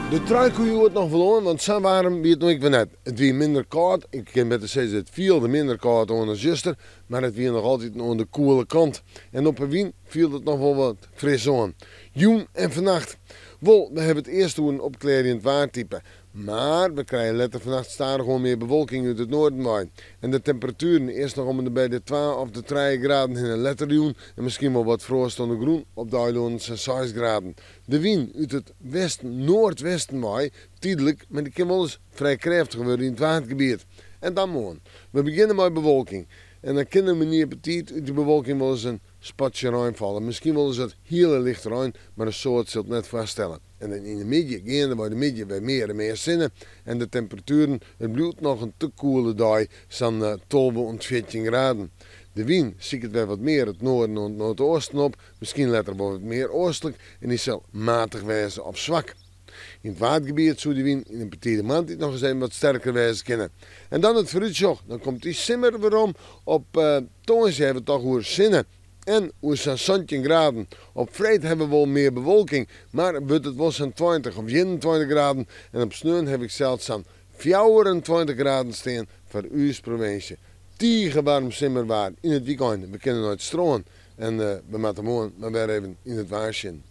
De trui koe hjoed noch wol oan, want sa waarm wie it no ek wer net. It wie minder kâld, ik kin better sizze it fielde minder kâld oan as juster, mar it wie noch altyd oan de koele kant. En op 'e wyn fielde it noch wol wat fris oan. Jûn en fannacht. Wol, we hawwe it earst oer in opklearjend waartype. Mar we krije letter fannacht stadichoan mear bewolking út it noarden wei. En de temperatueren earst noch om en by de twa of de trije graden hinne letter jûn en miskien wol wat froast oan de grûn op de eilannen sa'n seis graden. De wyn út it west-noardwesten wei, tydlik, mar dy kin wolris frij krêftich wurde yn it Waadgebiet. En dan moarn. We begjinne mei bewolking. En dan kin der menear betiid út dy bewolking wolris in spatsje rein falle. Miskien wolris wat hiele lichte rein, mar in soad sil it net foarstelle. En dan yn de middei, geandewei de middei, wer mear en mear sinne. En de temperatueren, it bliuwt noch in te koele dei, sa'n 12 oant 14 graden. De wyn siket wer wat mear it noarden oant noardeasten op, miskien letter wol wat mear oastlik en dy sil matich wêze of swak. Yn it Waadgebiet soe dy wyn yn in betide moarntiid noch ris even wat sterker wêze kinne. En dan it foarútsjoch, dan komt dy simmer werom. Op tongersdei hawwe we it toch oer sinne en oer sa'n 17 graden. Op freed hawwe we wol mear bewolking, mar wurdt it wol sa'n 20 of 21 graden. En op sneon haw ik sels sa'n 24 graden stean foar ús provinsje. Tige waarm simmerwaar yn it wykein. We kinne nei it strân en we moatte moarn mar wer even yn it waar sjen.